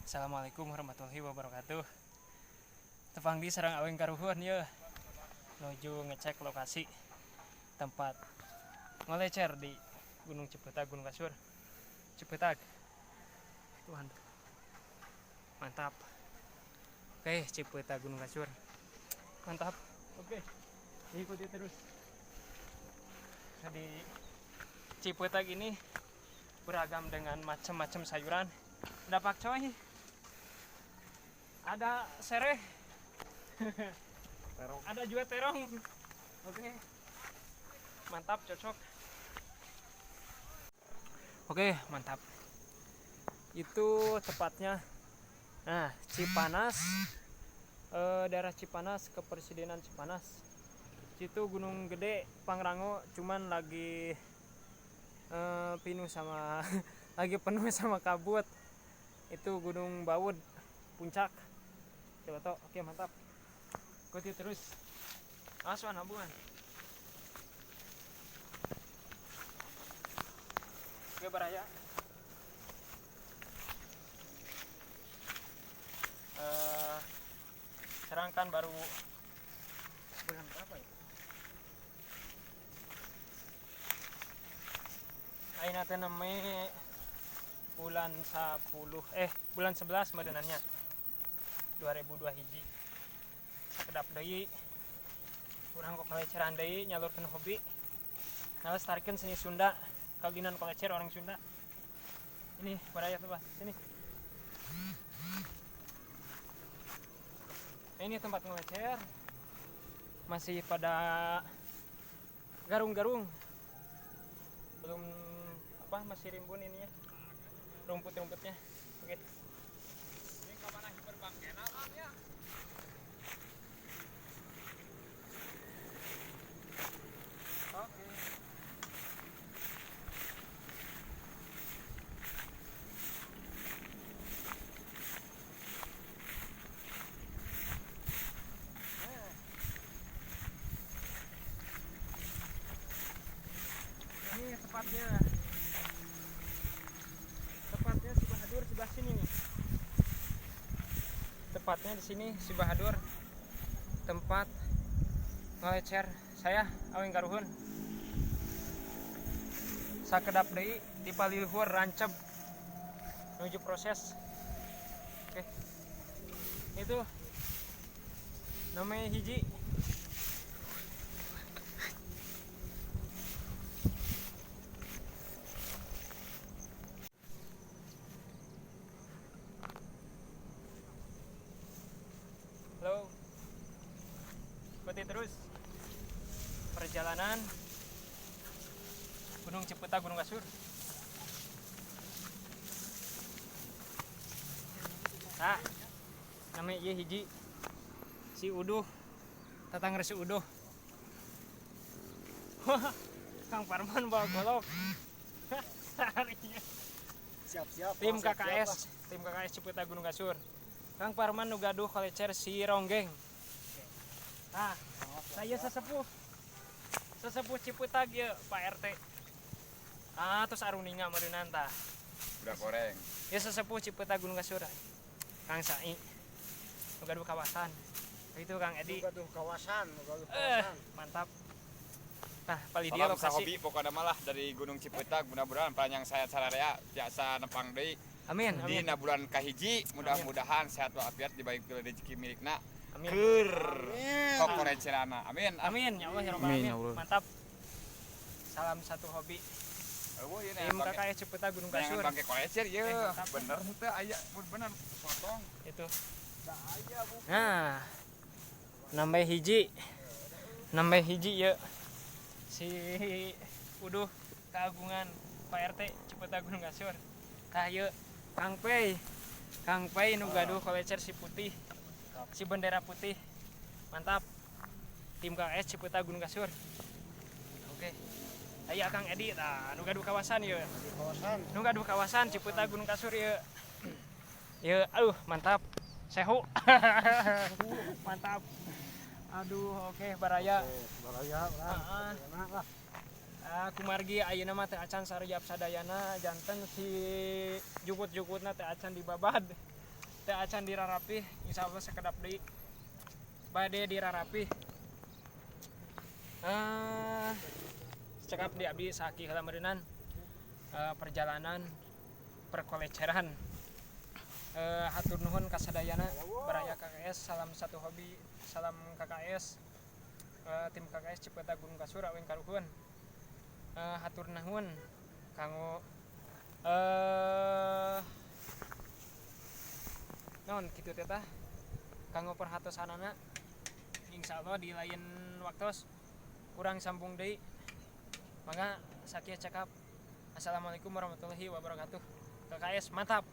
Assalamualaikum warahmatullahi wabarakatuh. Tepang di sarang aweng karuhun ya. Nuju ngecek lokasi tempat ngolecer di Gunung Cipeutag, Gunung Kasur. Cipeutag. Tuhan. Mantap. Oke, Cipeutag Gunung Kasur. Mantap. Oke. Ikuti terus. Nah, di Cipeutag ini beragam dengan macam-macam sayuran. Ada pakcoy, ada sereh, Terong. Ada juga terong. Oke, mantap, cocok. Oke, mantap. Itu tepatnya, nah, Cipanas, daerah Cipanas, Kepresidenan Cipanas. Itu Gunung Gede Pangrango, cuman lagi penuh sama lagi penuh sama kabut. Itu Gunung Baud, puncak. Coba toh. Oke, mantap. Ikuti terus. Awas wan hubungan. Oke, baraya. Sekarang kan baru bulan berapa ya? Ayeuna teh namanya bulan 10, bulan 11 madenannya 2002 hiji. Sakedap deui urang kok koleceran deui nyalurkeun hobi, ngalestarikeun seni Sunda, kaulinan kolecer orang Sunda. Ini baraya tuh, Pak. Sini. Nah, ini tempat ngolecer. Masih pada garung-garung. Belum apa, masih rimbun ininya. Rumput-rumputnya. Oke. Ini kapan hiperbangkena kan ya? Oke. Nah. Ini tepatnya. Tepatnya si Bahadur sebelah sini nih. Tepatnya di sini si Bahadur, tempat ngolecer saya aweng karuhun. Sakedap deui di paliluhur rancep menuju proses. Oke. Itu namanya hiji. Halo. Ikuti terus perjalanan Gunung Cipeutag, Gunung Kasur. Nah, namanya ieu hiji si Uduh, tatang resi Uduh. Wah, Kang Parman bawa golok. Siap-siap. Tim siap-siap KKS, lah. tim KKS Cipeutag Gunung Kasur. Kang Parman nu gaduh kolecer si Ronggeng. Nah, saya sesepuh. Sesepuh Cipeutag ya, Pak RT. Ah, terus aruninga meureunnan tah. Udah goreng. Ya sesepuh Cipeutag Gunung Kasur. Kang Sai. Nu gaduh kawasan. Itu Kang Edi. Nu gaduh kawasan, nu gaduh kawasan. Mantap. Nah, paling dia Salam lokasi. sahobi pokoknya malah dari Gunung Cipeutag, mudah-mudahan panjang saya sararea tiasa nepang deui. Amin, amin. Dina bulan kahiji, mudah-mudahan sehat walafiat dibaik rezeki milikna. Amin. Keur. Amin. Kokorecerana. Amin. Amin ya Allah ya rabbal Amin, ya alamin. Allah. Mantap. Salam satu hobi. Eueuh ieu Tim KKS Cipeutag Gunung Kasur. Kasur. Bangke kolecer ye. Mantap. Bener teu aya mun bener potong. Itu. Da aya, Bu. Nah. Nambah hiji. Nambah hiji ya. Si Uduh keagungan Pak RT Cipeutag Gunung Kasur. Tah ieu Kang Pei. Kang Pei nu gaduh kolecer si putih. Si bendera putih. Mantap. Tim KKS Cipeutag Gunung Kasur. Oke. Aya Kang Edi tah nu gaduh kawasan ieu. Gaduh kawasan. Nu gaduh kawasan Cipeutag Gunung Kasur ieu. Ieu aduh mantap. Sehu. Mantap. Aduh, oke baraya. Oke, baraya lah. Heeh. Enak lah. Kumargi ayeuna mah teh acan sarjap sadayana janten si jukut-jukutna teh acan dibabad. Teu acan dirarapih, insyaallah sakedap deui bade dirarapih. Eh, cekap di abdi sakieu heula meureunan perjalanan perkoleceran. Hatur nuhun kasadayana baraya KKS, salam satu hobi, salam KKS, tim KKS Cipeutag Gunung Kasur aweng karuhun. Hatur nuhun kanggo naon kitu teh tah, kanggo perhatosanana. Insyaallah di lain waktos urang sambung deui. Mangga, sakieu cekap. Assalamualaikum warahmatullahi wabarakatuh. KKS mantap.